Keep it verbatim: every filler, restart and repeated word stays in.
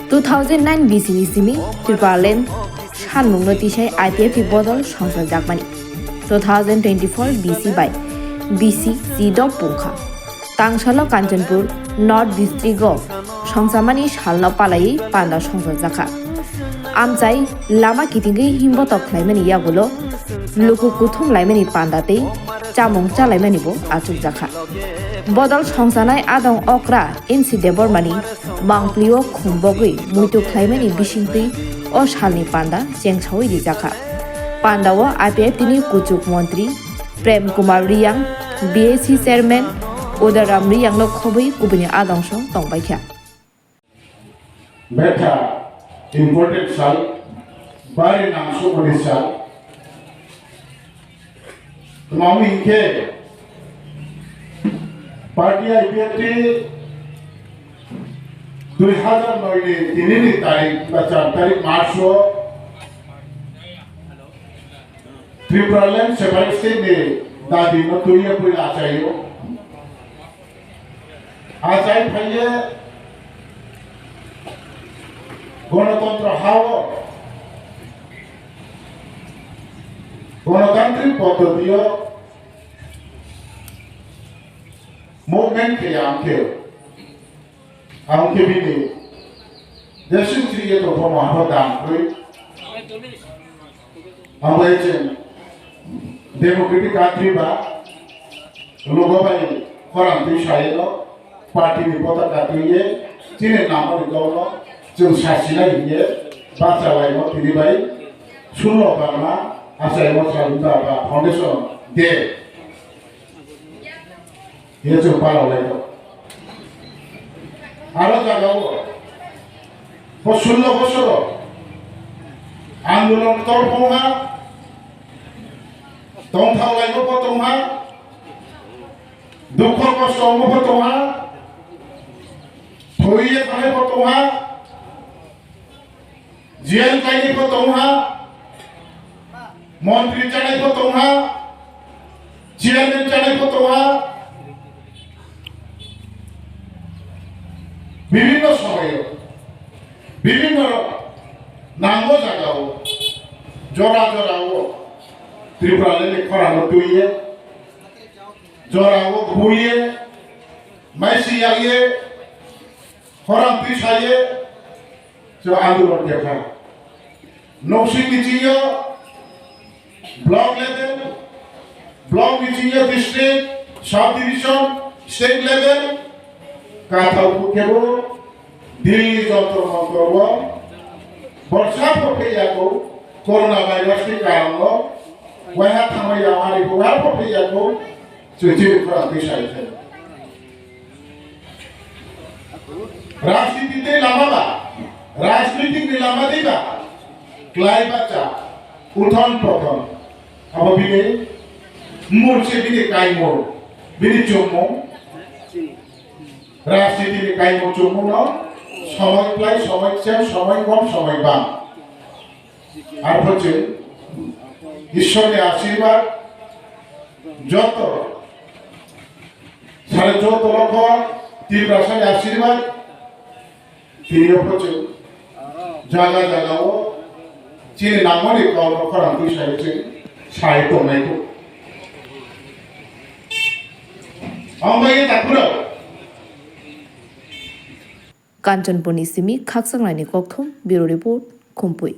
Two thousand nine B C ni simi Tipraland sanmungno tisai I P F T bodol songchakjakmani. Two thousand twenty-four B C bai B C chidok pungkha. Tangsalo Kanchanpur North District o songchamani salno palaiwi panda songchakjakha. Amchai lama kitingwi himbotok khlaimani yagulo luku kuthum laimani panda tei chamung chalaimani bo achukjakha. Bodol songchanai adong okra N C Debbarmani mangpli o khum bogwi muitu khlaimani bisingtwi o salni panda chengsawi rijakha. Panda o I P F T ni kuchuk montri Prem Kumar Riyang, B A C chairman Udaram Riyang no khobwi kubuni adong song tongbaikha. Betha important sal, bari nangsu mani sal. Tmami hinkhe party I P F T dui hazar noi ni tini ni tarik ba char tarik March o Tripura Land Separate State ni dabi no twiya puila achaio. Achai phaiye Ganatantro hao, Ganatantrik poddotio movement khe ang khe. Ang khe bini desing chiriye tongphamo habo dam khui. Ang bai cheng democratic country ba logo bai khorang twi saye no party ni potaka twiye chini namo ni dol no chwng sasina hiye bacha lai no tini bai sullo barma achai mo salda ba foundation day. Hiya chwng palao lai do. Aro jagao bo sullo bosoro andolon tolphongha, tongthao lai bo tongha, dukho kosto bo tongha, thoiye thanai bo tongha, G M kainai bo tongha, montri chanai bo tongha, chairman chanai bo tongha, bibhinno somoyo, bibhinno nango jagao, jora jorao Tripura leni khorano twiye, jorao buliye, maisi yaye, khorang twi saye, Chwng andolon khe pha. Noksing ni chingyo block level, block ni chingyo district, sub division, state level, kathal khe bo Delhi Jantar Mantar o borsa pho phei ya kho, corona virus ni karon no, waiha thangma ya hari bo waiha pho phei ya kho, chwng chini khorang twi sai khe. Rajniti tei lama ba, rajnitik ni lama tei ba, klai bacha, uthon pothon, abo bini mul se bini kaimul, bini chumung, rajniti ni kaimul chumung no, somoi klai, somoi chen, somoi kom, somoi bang. Arphuh chwng Ishwarni ashirbad joto sare joto rokho Tiprasani ashirbad tini arphuh chwng jaga jaga o chini nangmani kok rok khorang twi sai chwng sai tongnai kho. Ambai takhurok. Kanchanpurni simi khakchanglaini kokthum, Bureau Report, Khumpui.